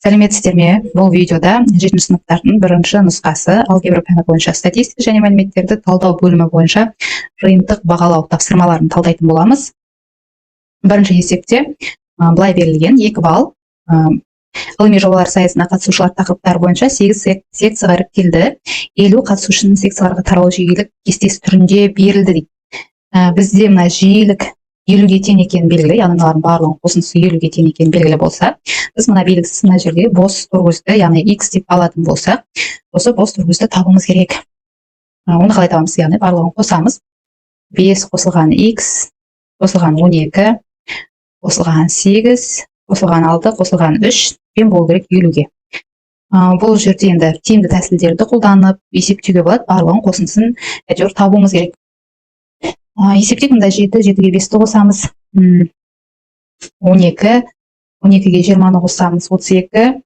Сәлеметсіздер ме? Бұл видеода жетінші сыныптардың бірінші нұсқасы, алгебра пәні бойынша статистика және мәліметтерді талдау бөлімі бойынша жиынтық бағалау тапсырмаларын талдайтын боламыз. Бірінші есепте былай берілген: 2 балл. Ғылыми жобалар сайысына қатысушылар тақырыптар бойынша 8 секцияға іріктелді. 50 қатысушының секцияларға таралу жиілік кестесі түрінде берілді дейді. Бізде мына жиілік 50-ге тең екені белгілі, яғни мыналардың барлығының қосындысы 50-ге тең екені белгілі болса, біз мына белгісіз мына жерде бос торкөзді, яғни x деп алатын болсақ, осы бос торкөзді табуымыз керек. Оны қалай табамыз? Яғни барлығын қосамыз. 5 қосылған x қосылған 12 қосылған 8 қосылған 6 қосылған 3 тең болу керек 50-ге. Бұл жерде енді тиімді тәсілдерді қолданып есептеуге болады, барлығын қосындысын әйтеуір табуымыз керек. Есептейік. Мында 7, 7-ге 5-ті қосамыз, 12, 12-ге 20-ны қосамыз, 32,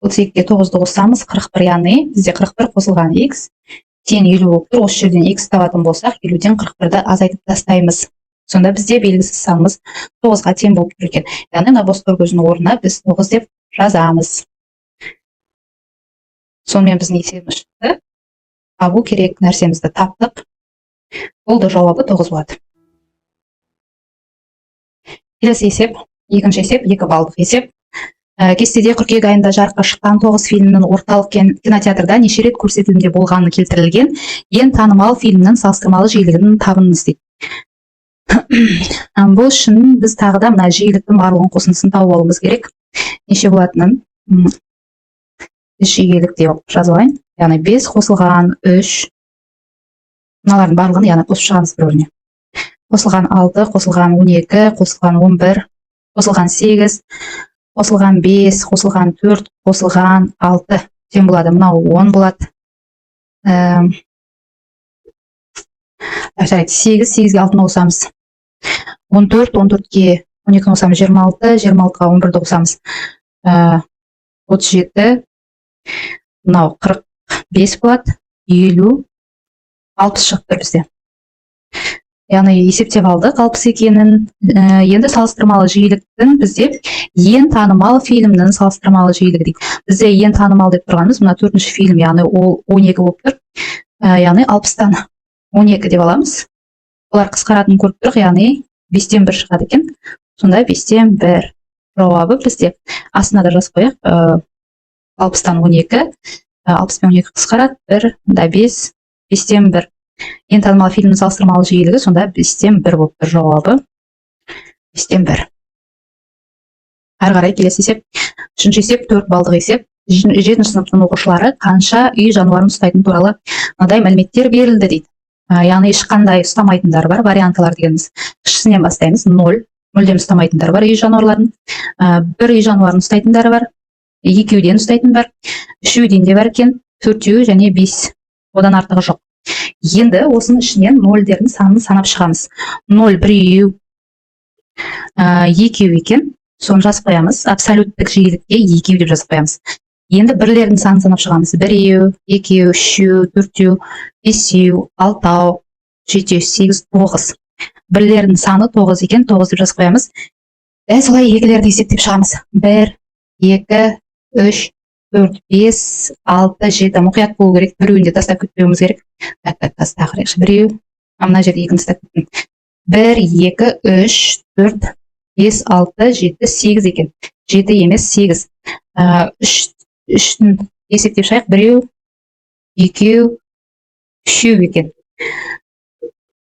32-ге 9-ды қосамыз, 41. Яғни бізде 41 қосылған x тең 50 болып тұр. Осы жерден x табатын болсақ, 50-ден 41-ді азайтып тастаймыз. Сонда бізде белгісіз санымыз 9-ға тең болып тұр екен. Яғни мына бос торкөздің орнына біз 9 деп жазамыз. Сонымен біздің есебіміз шықты. Табу керек нәрсемізді таптық. Болды, жауабы 9 болады. Келесі есеп, екінші есеп, 2 балдық есеп. Кестеде қыркүйек айында жарыққа шыққан 9 фильмнің орталық кинотеатрда неше рет көрсетілімде болғаны келтірілген. Ең танымал фильмнің салыстырмалы жиілігін табыңыз дейді. Бұл үшін біз тағы да мына жиіліктің барлығының қосындысын тауып алуымыз керек. Неше болатынын жиілік деп жазып алайын. Яғни 5 қосылған 3, мыналардың барлығын, яғни қосып шығамыз бір біріне. Қосылған 6, қосылған 12, қосылған 11, қосылған 8, қосылған 5, қосылған 4, қосылған 6 тең болады. Мынау 10 болады. Жарайды, 8, 8-ге 6-ны қосамыз. 14, 14-ке 12-ні қосамыз, 26, 26-ға 11-ді қосамыз. 37, мынау 45 болады, 50, 60 шығып тұр бізде. Яғни есептеп алдық 60 екенін. Енді салыстырмалы жиіліктің, бізде ең танымал фильмнің салыстырмалы жиілігі дейді. Бізде ең танымал деп тұрғанымыз мына төртінші фильм, яғни ол 12 болып тұр. Яғни 60-тан 12 деп аламыз. Олар қысқаратынын көріп тұрық, яғни 5-тен 1 шығады екен. Сонда 5-тен 1 жауабы бізде. Астына да жазып қояйық. 60-тан 12, 60 пен 12 қысқарады, 1, мында 5, 5-тен 1. Ең танымал фильмнің салыстырмалы жиілігі сонда 5-тен 1 болып тұр жауабы. 5-тен 1. Әрі қарай келесі есеп. Үшінші есеп, 4 балдық есеп. Жетінші сыныптың оқушылары қанша үй жануарын ұстайтыны туралы мынадай мәліметтер берілді дейді. Яғни ешқандай ұстамайтындар бар, вариантылар дегеніміз. Кішісінен бастаймыз, 0, мүлдем ұстамайтындар бар үй жануарларын. Бір үй жануарын ұстайтындары бар, екеуден ұстайтын бар, үшеуден де бар екен, төртеу және 5. Одан артығы жоқ. Енді осының ішінен нольдердің санын санап шығамыз. 0 біреу, екеу екен. Соны жазып қоямыз. Абсолюттік жиілікке екеу деп жазып қоямыз. Енді бірлердің санын санап шығамыз. Біреу, екеу, үшеу, төртеу, бесеу, алтау, жетеу, сегіз, тоғыз. Бірлердің саны тоғыз екен, тоғыз деп жазып қоямыз. Дәл солай екілерді есептеп шығамыз. Бір, екі, үш, төрт, бес, алты, жеті. Мұқият болу керек, біреуін де тастап кетпеуіміз керек. Так, так, тастап қарайықшы. Біреу, мына жерде екіні тастап кеттім. Бір, екі, үш, төрт, бес, алты, жеті, сегіз екен. Жеті емес, сегіз. Үш, үштің есептеп шығайық. Біреу, екеу, үшеу екен.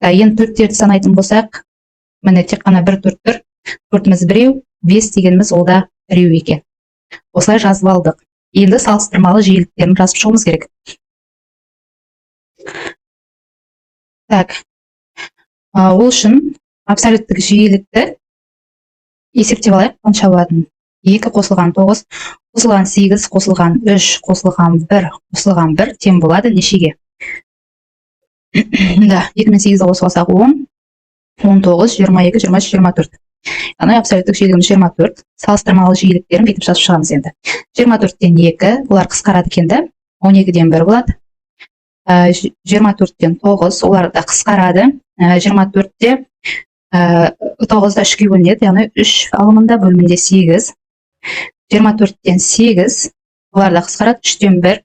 Енді төрттерді санайтын болсақ, міне, тек қана бір төрт тұр. Төртіміз біреу, бес дегеніміз ол да біреу екен. Осылай жазып алдық. Енді салыстырмалы жиіліктерін жазып шығуымыз керек. Так. Ол үшін абсолюттік жиілікті есептеп алайық, қанша болатынын. 2 қосылған 9 қосылған 8 қосылған 3 қосылған 1 қосылған 1 тең болады нешеге? Да, 2 мен 8-ді қосып алсақ 10, 19, 22, 23, 24. Яғни абсолюттік жиілігіміз 24. Салыстырмалы жиіліктерін бүйтіп жазып шығамыз енді. 24-тен 2, олар қысқарады екен да, 12-ден 1 болады. 24-тен 9, олар да қысқарады. 24-те 9-да 3-ке бөлінеді, яғни 3 алымында, бөлімінде 8. 24-тен 8, олар да қысқарады, 3-тен 1,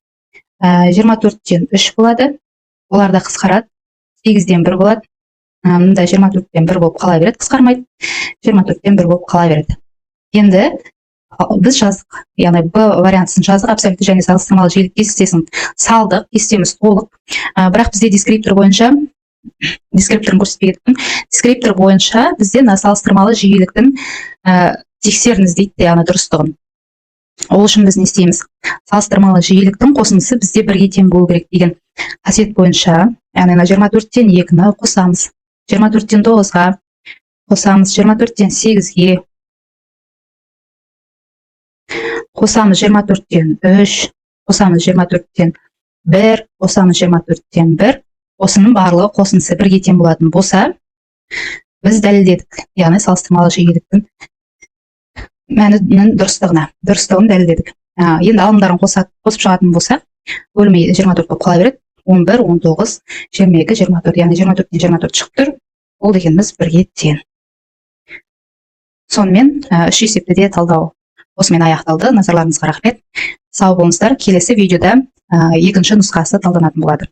24-тен 3 болады, олар да қысқарады, 8-ден 1 болады. Мында 24-тен 1 болып қала береді, қысқармайды, 24-тен 1 болып қала береді. Енді біз жаздық, яғни Б вариантысын жаздық, абсолютті және салыстырмалы жиілік кестесін салдық, кестеміз толық. Бірақ бізде дескриптор бойынша, дескрипторын көрсетпей кеттім, дескриптор бойынша бізде мына салыстырмалы жиіліктің тексеріңіз дейді, яғни дұрыстығын. Ол үшін біз не істейміз? Салыстырмалы жиіліктің қосындысы бізде 1-ге тең болу керек деген қасиет бойынша, яғни мына 24-тен 2-ні қосамыз, 24-тен 9-ға қосамыз, 24-тен 8-ге қосамыз, 24-тен 3 қосамыз, 24-тен 1 қосамыз, 24-тен 1. Осының барлығы қосындысы 1-ге тең болатын болса, біз дәлелдедік, яғни салыстырмалы жиіліктің мәнінің дұрыстығын дәлелдедік. Енді алымдарын қосып шығатын болсақ, бөлмей 24 болып қала береді. 11, 19, 22, 24, яғни 24-тен 24 шығып тұр. Ол дегеніміз 1-ге тең. Сонымен үш есепті де талдау осымен аяқталды. Назарларыңызға рахмет. Сау болыңыздар. Келесі видеода екінші нұсқасы талданатын болады.